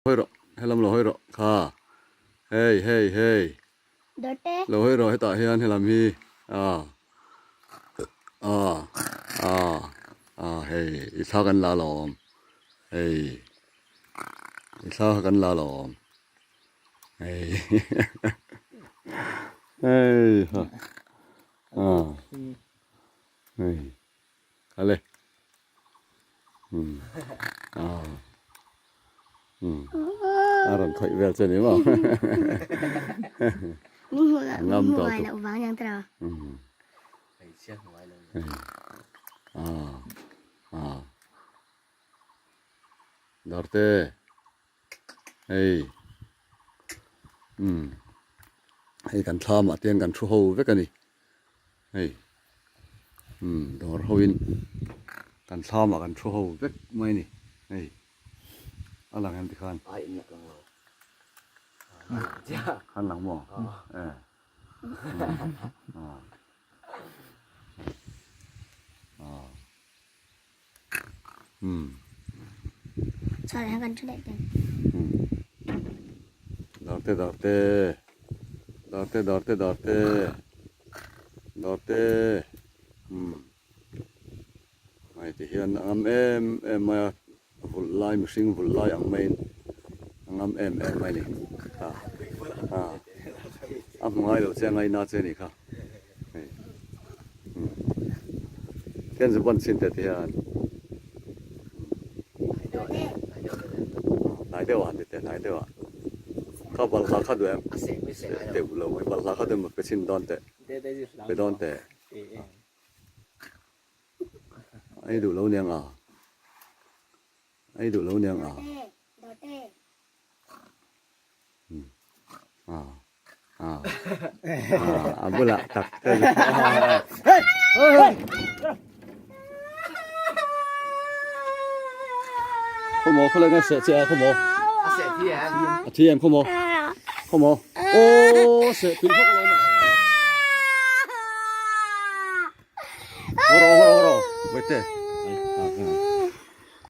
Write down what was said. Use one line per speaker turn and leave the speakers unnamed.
Hawi rawh, helam lo hawi rawh kha, hei hei hei, lo hawi rawh hetah hian helam hi ah ah ah ah hei i thla kan la alawm hei i thla kha kan la alawm hei hei ha ah hei kha le. A rawn khawih vel che ni maw?
Min hmuh ngai loh vang yang tiraw?
Darte hei hei kan thlamah te hian kan thu ho vek a ni. Hei umm dawr ho in kan thlam ah kan thu ho vek mai a ni hei a lang em tikhan khan lang maw e umm
chhuat ah hian kan thu daih dawn
dawrte dawrte dawrte dawrte dawrte dawrte umm hei ti hian a ngam em em mai a vulh lai mihring vulh lai ang maiin a ngam em em mai a ni a a a hmu ngai lo che a ngaina che a nih kha hei umm khian zu ban chhin teh ti hian hnai deuh ah han ti teh hnai deuh ah kha balhla kha duh em teuh lo mai balhla kha duh em pe chhin dawn teh pe dawn teh. Ai duh lo niang a ai duh lo niang a a a a bulah tak te Khaw maw khawlai nge seh che a khaw maw
A seh thi em?
A thi em khaw maw khaw maw aw seh pil vak alawm Haw rawh haw rawh haw rawh wait teh.